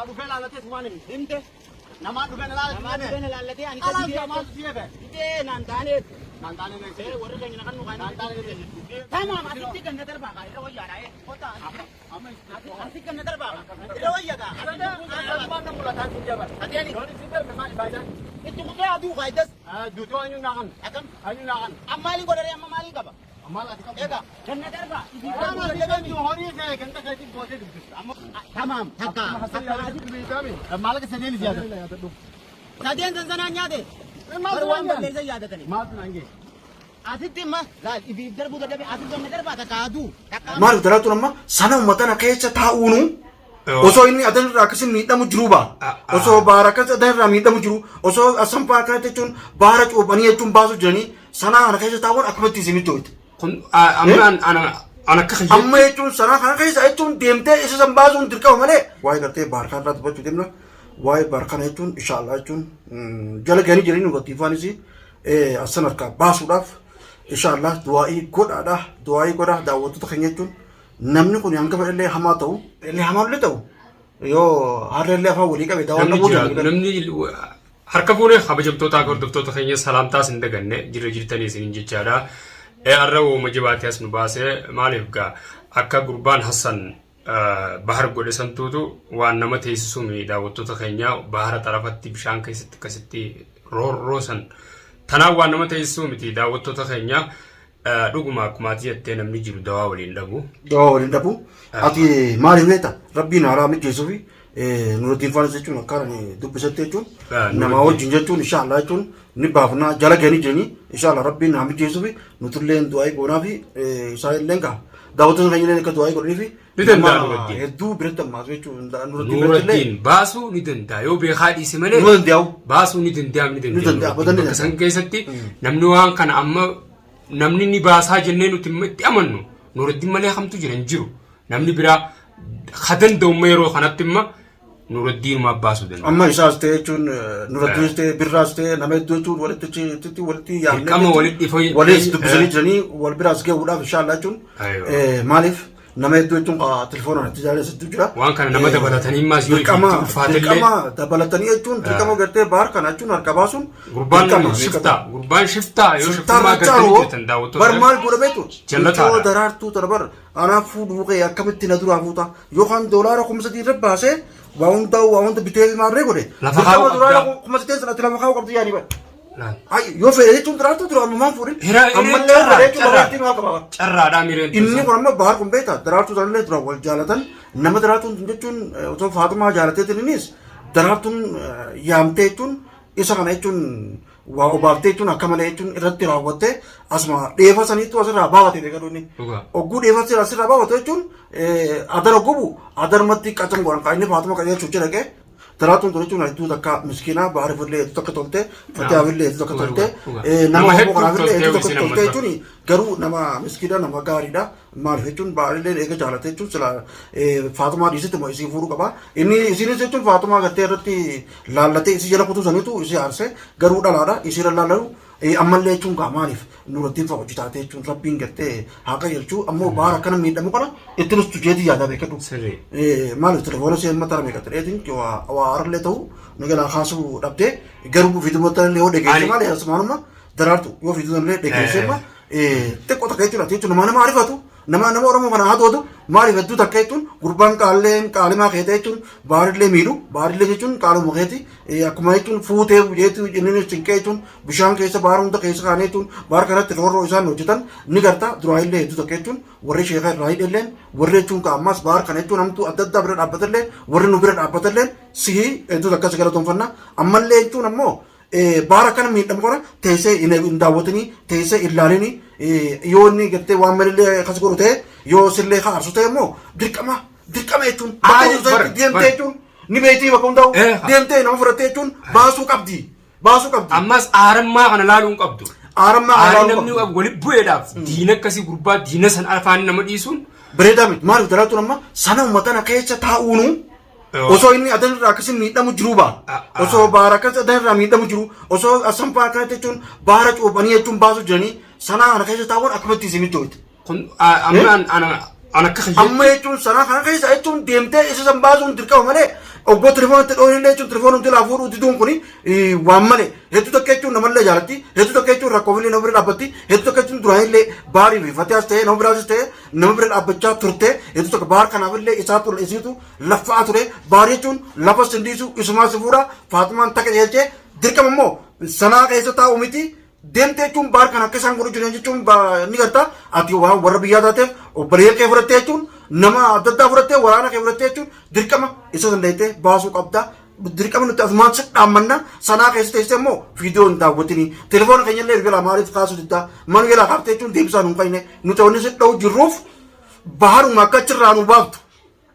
dhufee laalatee sumaan himi. Himte. Namaa dhufee na laalate. Namaa dhufee na laallatee ani Alaan sadii maal si efe? Didee naan taaneet. Naan taanee na Ee warri keenya na kan nu kaanii. Naan taanee na Tamaam asitti ganna darbaa kaa irra wayyaadha ee. Kottaa Amma asitti ganna darbaa kaa irra wayya kaa. Waan na mul'ataa siin jabar. Adeeni. Yoon isin darbe maali faayidaan? Itti kutee aduu faayidas. Duutoo eenyu naa kan? Akkam. Eenyu naa kan? Amma maaliin godharee amma maaliin qaba? Maal ati qabdu? Egaa ganna darbaa. Waan ati qabdu horii kee ganda keetiin gootee dubbista. Amma Tamaam takka. maallaqa sadeen si yaadatu. Sadeen sansanaan nyaate. Maal Bar waan naan balleessan yaadatanii. Maaltu naan gee? Asitti imma laal ibiif darbuu dadhabe asitti ganna darbaa takka aduu. Takka Maaliif daraartuun amma sana uummata kana keessa taa'uunu osoo inni adan irraa akkasii miidhamu jiruu ba'a. Osoo baara akkas adan irraa miidhamu jiru osoo asanfaa akkanatti jechuun baara cuuphanii jechuun baasuu jiranii sanaa kana keessa taa'uun akkamatti isin michooyte. Kun amma an an akka kiyyeetti. Amma jechuun sanaa kana keessa jechuun deemtee isa san baasuun dirqama malee. Waa'ee gartee baarkaa irraa dubbachuu deemna. Waa'ee baarkana jechuun inshaallah jechuun jala ganii jiranii nurattiifaanis asan harkaa baasuudhaaf inshaallah du'aa'ii godhaadha. Du'aa'ii godhaa daawwattoota keenya jechuun namni kun hanga fedhallee hamaa ta'u illee hamaallee ta'u yoo harreellee afaan walii qabe daawwan Namni dhabuu jiraatu danda'a. namni harka fuunee kabajamtootaa fi hordoftoota keenya salaamtaas hin daganne jirra jirtanii isiniin jechaadha. Har'a wooma jabaatee as nu baase maaliif gaa akka gurbaan Hassan bahar godhe santuutu waan nama teessisuu daawwattoota keenya bahara xarafatti bishaan keessatti akkasitti roorroo san tanaan waan nama teessisuu miti daawwattoota keenya. Dhuguma akkuma ati jettee namni jiru dawaa waliin dhabu. Dawaa waliin dhabu. Ati maaliif beekta? Rabbiin haaraa mijeessuufi Nuraddiin Faanis jechuun akka ani dubbisatte jechuun namaa wajjin jechuun inshaallah jechuun ni baafnaa jala ganii jiranii inshaallah rabbiin haa mijeessuufi nutullee du'aa'ii goonaa fi isaan illee gaa daawwattoota keenya illee akka du'aa'ii godhanii fi Ni danda'a nama Nuraddiin. hedduu biratti ammaas jechuun Nuraddiin biratti illee Nuraddiin baasuu ni danda'a yoo beekaa dhiise malee ni danda'u. baasuu ni danda'a ni Ni danda'a, danda'a. abadan ni Bakka san danda'a. keessatti namni waan kana amma namni ni baasaa jennee nuti itti amannu Nuraddiin malee kamtu jira hin jiru. Namni biraa ha danda'u immoo yeroo kanatti imma Nuraddiinumaa baasuu danda'a. Amma isaas ta'e jechuun Nuraddiinis ta'e Birraas ta'e nama hedduu jechuun walitti achitti walitti yaadnee Dirqama walitti dhifoo- waliis dubbisanii jiranii wal biraas gahuudhaaf inshaallah jechuun Aywa. maaliif nama hedduu jechuun telefoonaan itti jaalala hedduu jira. Waan kana nama dabalatanii immaas yoo Dirqama itti ulfaatellee dirqama dabalatanii jechuun dirqama gartee baar kana jechuun harka baasuun gurbaan dirqama shiftaa gurbaan shiftaa yoo Shiftaa shiftummaa irra gartanii caalu jirtan daawwattoota bar maal godha beektu Jallataadha. Mucoo daraartuu tana bar anaaf fuudhuu kee akkamitti na duraa fuuta yookaan doolaara 3000 irra baasee waa hunda waa hunda bitee maarree godhe Lafa kaa'uu Dirqama doolaara qabda. 3000 sana ati lafa kaa'uu qabdi yaani bar. Laal. Ay, yoo fedhe jechuun daraartuu dura ammumaan fuudhin Hiree ammallee yoo carraa fedhe jechuun carraa daraartii maal qaba carraadhaa mireen Inni kun amma bahar kun beekta daraartuu sanallee dura wal jaalatan nama daraartuun tun jechuun otoo Faaxumaa jaalateetiin innis daraartuun yaamtee jechuun isa kana jechuun waa obaaftee jechuun akka malee jechuun irratti raawwattee asuma dheefa saniitu asirraa baafate beekatu inni. Dhugaa. Ogguu dheefa asirraa baafatu jechuun adara gubu adarumatti qacam godhan kan inni Faaxuma qajeelchu jecha dhaqee daraartuun tun jechuun hedduu takka miskiinaa baharifillee hedduu takka tolte fatihaafillee hedduu takka tolte Dhugaa. nama Nama Oromoo hedduu kanaafillee toltee hedduu takka isin tolte amma jechuun garuu nama miskiina nama gaariidha. Maaliif jechuun baarilleen eega jaalate jechuun sila Faaxumaa dhiisitti moo isii fuudhuu qaba. Inni isiinis jechuun Faaxumaa gartee irratti laallatee isii jala kutuu saniitu isii aarse garuu dhalaadha isii irra laallalu ammallee jechuun gaa maaliif Nuuraddiin fa'a hojii taatee jechuun rabbiin gartee haa qajeelchu ammoo baara akkana miidhamu kana itti nustu jeetii yaadaa beekadhu. Sirrii. Maaliif telefoona ishee mataa meeqa ta'eetiin waa harallee ta'u nu jalaa kaasuu dhabdee garuu fiidumatti illee yoo dhageesse Ani- maali asumaanuma daraartu yoo fiidumatti illee dhageesse ma xiqqoo takka jechuudha jechuun nama nama arifatu nama nama Oromoo kana haa tootu maaliif hedduu takka jechuun gurbaan qaalleen qaalimaa keete jechuun baarillee miidhu baarillee jechuun qaaluma keeti akkuma jechuun fuutee jeetu inni cinqee jechuun bishaan keessa baara hunda keessa kaanee jechuun baara kanatti roorroo isaan hojjetan ni garta duraayillee hedduu takka jechuun warri sheekaa irraa hidhelleen warri jechuun ka ammas baara kana jechuun hamtuu adda addaa bira dhaabbatallee warri nu bira dhaabbatallee sihii hedduu takka si galatoonfanna ammallee jechuun ammoo Baara akkana miidhamu kana teessee hin daawwatini teessee hin laalini yoo inni gartee waan malillee akkas godhu ta'e yoo sillee ka aarsu ta'e immoo dirqama dirqama jechuun bakka Ayi, hunda bara, deemtee bara. jechuun ni beektii bakka hundaa'u deemtee nama fudhattee jechuun baasuu qabdi baasuu qabdi. Ammas aarammaa kana laaluu hin qabdu. Aarammaa kana Aarii laaluu namni qabdu. wali bu'eedhaaf diina akkasii gurbaa diina san afaan nama dhiisuun Bareedaa miti maaliif daraartuun amma sana uummata kana keessa taa'uunu Osoo inni adan irraa akkasii miidhamu jiruu ba'a. Osoo baara akkas adan irraa miidhamu jiru osoo asanfaa akkanatti jechuun baara cuuphanii jechuun baasuu jiranii sanaa kana keessa taa'uun akkamatti isin michooyte. Kun amma an An akka kiyyeetti. Amma jechuun sanaa kana keessa jechuun deemtee isa san baasuun dirqama malee obboo telefoonatti dhoonillee jechuun telefoon hundi laa fuudhuu diduun kuni waan malee hedduu takka jechuun namallee jaalatti hedduu takka jechuun rakkoofillee nama bira dhaabbatti hedduu takka jechuun duraanillee baarii fi fatiyaas ta'ee nama biraas ta'ee nama bira dhaabbachaa turte hedduu takka baar kanaafillee isaa ture isiitu laffa'aa ture baar jechuun lafa sindiisu isumaa si fuudha Faatumaan takka jeelchee dirqama immoo sanaa keessa taa'u miti deemtee jechuun baar kan akka isaan godhu jiran jechuun ni garta ati waan warra biyyaa taateef obboleeyyan kee fudhattee jechuun nama adda addaa fudhattee waraana kee fudhattee jechuun dirqama isa dandeettee baasuu qabda. Dirqama nuti asumaan si dhaammanna sanaa keessa teessee immoo viidiyoo hin daawwatini. Telefoona keenya illee erga maaliif kaasuu diddaa mana jalaa kaaftee jechuun deebisaa nu hin qabne nuti wanni si dha'u jirruuf baharuma akka achirraa nu baaftu.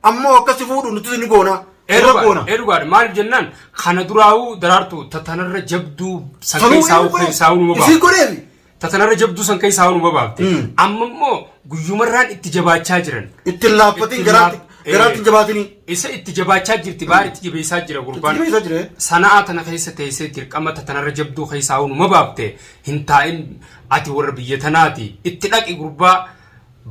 Ammoo akka si fuudhu nuti ni goona. Irra goona. Ee dhugaadha. Maaliif jennaan kana duraa'uu daraartu tatanarra jabduu san Sanuu keessaa inni godhe. keessaa nu Isii baafte. godheefi. Tatanarra jabduu san keessaa nu baafte. Amma immoo guyyumarraan itti jabaachaa jiran. Itti hin laaffatin Itti garaatti garaatti hin jabaatinii. Isa itti jabaachaa jirti baar itti jabeessaa jira gurbaan. Itti jabeessaa jira. Sana'aa tana keessa teessee dirqama tatanarra jabduu keessaa nu baafte hin taa'in ati warra biyya tanaati itti dhaqi gurbaa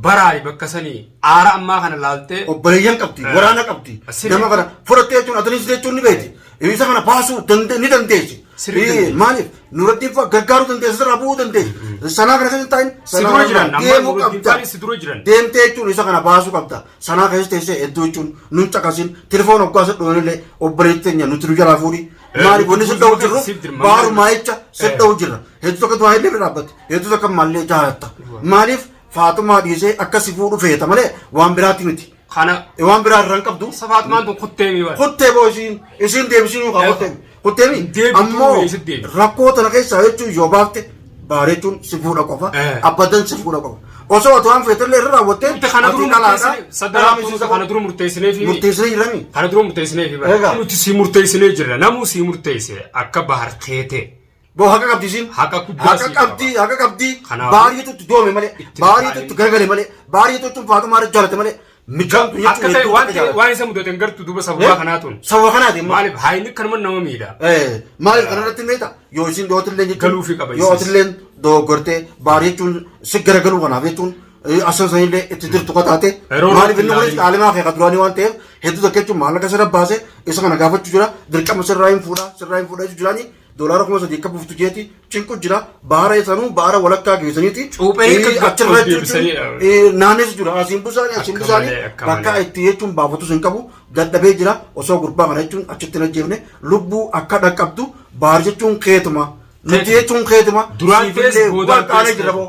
baraari bakka sanii aara ammaa kana laaltee Obboleeyyan qabdi, waraana qabdi. Sirrii. Nama kana fudhattee jechuun atinis jechuun ni beekti. Isa kana baasuu ni dandeessi. Sirrii dandeessi. Maaliif? Nuraddiin fa'a gargaaruu dandeessi, sirraa bu'uu dandeessi. Sanaa kana keessa hin taa'in. Si dura jiran, amma deemuu Nuraddiin qabda. fa'aan si dura jiran. Deemtee jechuun isa kana baasuu qabda. Sanaa keessa teessee hedduu jechuun nun caqasin. Telefoon hoggaa si dhoonillee obboleetti teenya nuti nu jalaa fuudhi. Maaliif wanni si dha'u jirru Siif dirma. baarumaa jecha si dha'u jirra. Hedduu tokko du'aa illee bira dhaabbatti. Hedduu tokko maallee jaalatta. Maaliif Faaxumaa dhiisee akka si fuudhu feeta malee waan biraatti miti. Kana Waan biraa irra hin qabdu. isa Faaxumaan tun kuttee mi bara. Kuttee boo isiin isiin deebisiin yookaan kuttee kuttee mi Deebituu ammoo isitti deebi. rakkoo tana keessaa jechuun yoo baafte baar jechuun si fuudha qofa abbadan si fuudha qofa. Osoo ati waan feetellee irra raawwattee Nuti kana ati dura dhalaadha. murteessinee sadarkaa turuusa kana dura murteessinee fi Murteessinee jirami. kana dura murteessinee fi bara. Egaa. Nuti si murteessinee jirra namuu si murteesse akka bahar keetee. Boo haqa qabdi isiin. Haqa guddaa Haqa sii qabdi, haqa qabdi. Kanaafuu- Baariitu itti doome malee, Itti baariitu taa'in. itti garagale malee, baariitu itti Faaxumaa irra jaalate malee, micaan tun Akka ta'e waan ta'e waan isa mudate hin gartu duuba sababa kanaatuun. Sababa kanaati immoo. Maaliif haayini kanuma nama miidha. Maaliif kana irratti meeta yoo isin dhiyootillee jechuun Galuufii qaba yoo isiis. atillee dogoggortee baarii jechuun si garagaluu kanaaf jechuun asan sanillee itti dirtu qataate Yeroo maaliif inni kunis ilaalii. qaalimaa kee ka duraanii waan ta'eef hedduu takka jechuun maallaqa sirra baase isa kana gaafachuu jira dirqama sirraa hin fuudha sirraa hin fuudha jechuu jiraanii doolaara 3000 akka buuftu jeeti cinqu jira baara sanuu baara walakkaa geessaniiti Cuuphee akka achirra ol deebisanii, naanneessu jira asiin busaanii asiin Akka busaanii malee, akka bakka malee. itti jechuun baafatus hin qabu dadhabee jira osoo gurbaa kana jechuun achitti hin ajjeefne lubbuu akka dhaqqabdu baar jechuun keetuma nuti Keetuma. jechuun keetuma Duraan siifillee tees, boodaan waan qaanee tees. jira boo.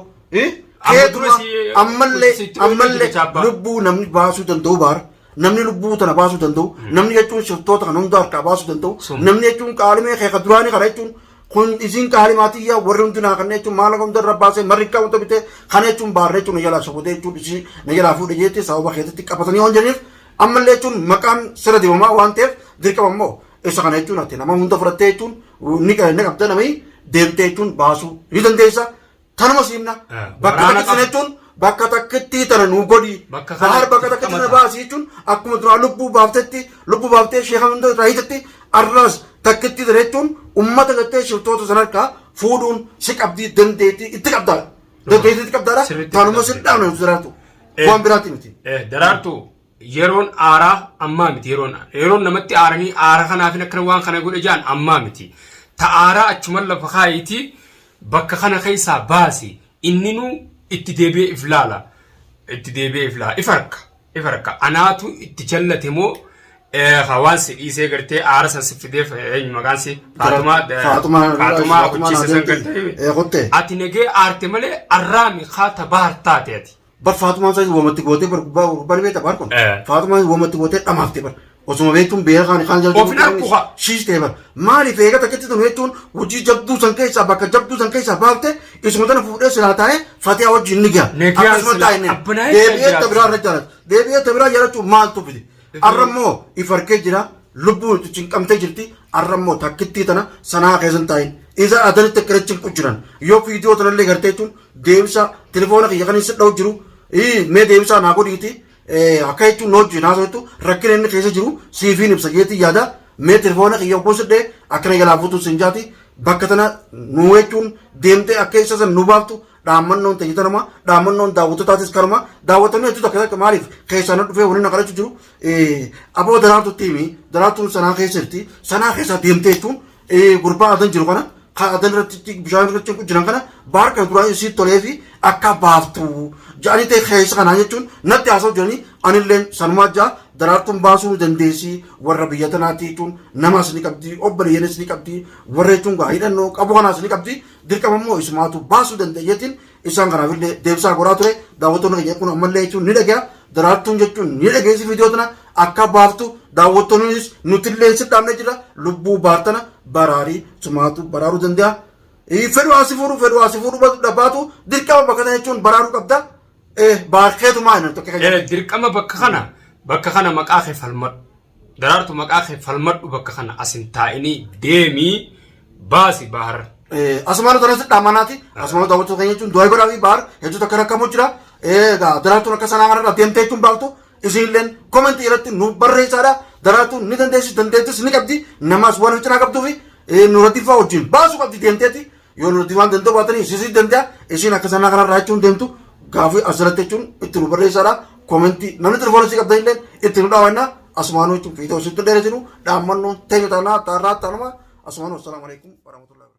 Amma Keetuma dura si- ammallee sitti dhufee ammallee jira chaappaa. lubbuu namni baasuu danda'u baara. Namni lubbuu tana baasuu danda'u, namni jechuun shiftoota kana hunda harkaa baasuu danda'u, Sun. namni jechuun qaalimee kee ka duraanii kana jechuun kun isiin qaalimaa tiyya warri hundi naa kana jechuun maallaqa hunda irra baasee marriqaa hunda bitee kana jechuun baarree jechuun na jalaa sobotee jechuun isii na jalaa fuudhe jeetti sababa keetitti qabatanii waan jiraniif ammallee jechuun maqaan sirra dibamaa waan ta'eef dirqama immoo isa kana jechuun ati nama hunda fudhattee jechuun ni qabda namni deemtee jechuun baasuu ni dandeessa. Tanuma siimna. Bakka Waraana takkitti sana qab- jechuun bakka takkitti tana nuu godhi. Bakka kana Bahar bakka takkitti tana qabata. baasi jechuun akkuma duraa lubbuu baaftetti lubbuu baaftee sheeka hunda irraa hiitetti arraas takkitti tana jechuun ummata gartee shiftoota sana harkaa fuudhuun si qabdii dandeettii itti qabdaadha. Dandeettii itti qabdaadha. Sirriitti Tanuma qabda. si dhaabna nuti jiraatu. Waan biraatti miti. Daraartuu yeroon aaraa ammaa miti yeroon yeroon namatti aaranii aara kanaafin akkana waan kana godhe jaan ammaa miti. Ta aaraa achuman lafa kaayitii bakka kana keessaa baasi inninuu itti deebi'ee if laala. Itti deebi'ee if laala. If harka. If harka. Anaatu itti jallate moo waan si dhiisee gartee aara san si fideef eenyu maqaan si Faatumaa Faatumaa Faatumaa kuchiise san gartee Kuttee. ati nagee aarte malee arraami kaata bahar taate ati. Bar Faatumaan isaa wamatti gootee bar gubbaa gubbaa ni beekta bar kun. Faatumaan wamatti gootee dhamaafte bar. Osuma beektuun beera kaan kaan jalatti. Of hin arku haa. Shiis ta'e bar. Maaliif eega takkitti tun jechuun hojii jabduu san keessaa bakka jabduu san keessaa baafte isuma tana fuudhee silaa taa'ee Fatiyaa wajjin ni gaha. Ni gaha Akkasuma silaa taa'e inni. abbanaa'ee Deebi'ee jiraatu. ta biraa irra jaalatu. Deebi'ee ta biraa jaalachuu maaltu fide? Arra immoo if harkee jira lubbuun itti cinqamtee jirti arra immoo takkittii tana sanaa keessa hin taa'in. Isa adanitti akkana cinqu jiran yoo viidiyoo tanallee gartee jechuun deemsa telefoona kiyya kan inni dha'u jiru mee deemsaa naa godhiiti akka jechuun na wajjin haasoftu rakkina inni keessa jiru siifiin ibsa jeetii yaada mee telefoona kiyya obbo sidhee akkana jalaa fuutu sin jaati bakka tana nu jechuun deemtee akka isa san nu baaftu Dhaammannoon teenya tanuma, dhaammannoon daawwattootatis kanuma. Daawwattoonni hedduu takka takka maaliif keessaa na dhufee waliin na kadhachuu jiru. Aboo Daraartutti himi, Daraartuun Sanaa keessa jirti. Sanaa keessa deemtee jechuun gurbaa Adan jiru kana kan Adan irratti bishaan irratti jiran kana baar kana duraan isii tolee fi akka baaftu ja'anii ta'e keessa kanaa jechuun natti haasa'u jiranii. Anilleen sanumaa ja'a, Daraartuun baasuu dandeessi. Warra biyya tanaatti jechuun namaas ni qabdi, obboleeyyanis ni qabdi, warra jechuun gaa hidhannoo qabu kanaas ni qabdi. Dirqama immoo isumaatu baasuu danda'eetiin isaan kanaafillee deebisaa godhaa ture. Daawwattoonni keenya kun ammallee jechuun ni dhagaya, Daraartuun jechuun ni dhageessi viidiyoo tana akka baaftu. Daawwattoonnis nutillee si dhaabnee jira. Lubbuu baartana baraarii, sumaatu baraaruu danda'a. Fedhu asii fuudhu, fedhu asii fuudhu dhabaatu, dirqama bakka tana jechuun baraaruu qabda. Baarkeetumaa inni tokko keenya. Dirqama bakka kana maqaa kee falmadhu. Daraartu, maqaa kee falmadhu. Bakka kana as hin taa'inii, deemii baasi Bahar. Asumaan tanas dhaamanaati. Asumaan daawwattoota keenya jechuun du'aa godhaa fi Bahar hedduu takka rakkamu jira. Egaa Daraartuun akka Sanaa kanarraa deemtee jechuun baaftu isinilleen komentii irratti nu barreessaadha. Daraartuun ni dandeessi, dandeettis ni qabdi. Namaas waan cinaa qabduu fi Nuraddiin fa'aa wajjin baasuu qabdi deemteeti. Yoo Nuraddiin waan danda'u baatanii isii danda'a. Isiin akka Sanaa kanarraa jechuun deemtu gaafii asirratti jechuun itti nu barreessaadha. Komentii namni telefoona isii qabdan illee itti nu dhaawannaa. Asumaanuu jechuun fiitoo isitti dheeresinu dhaammannoon teenya taanaa taarraa taanuma. Asumaanuu assalaamu alaikum warahmatullahi.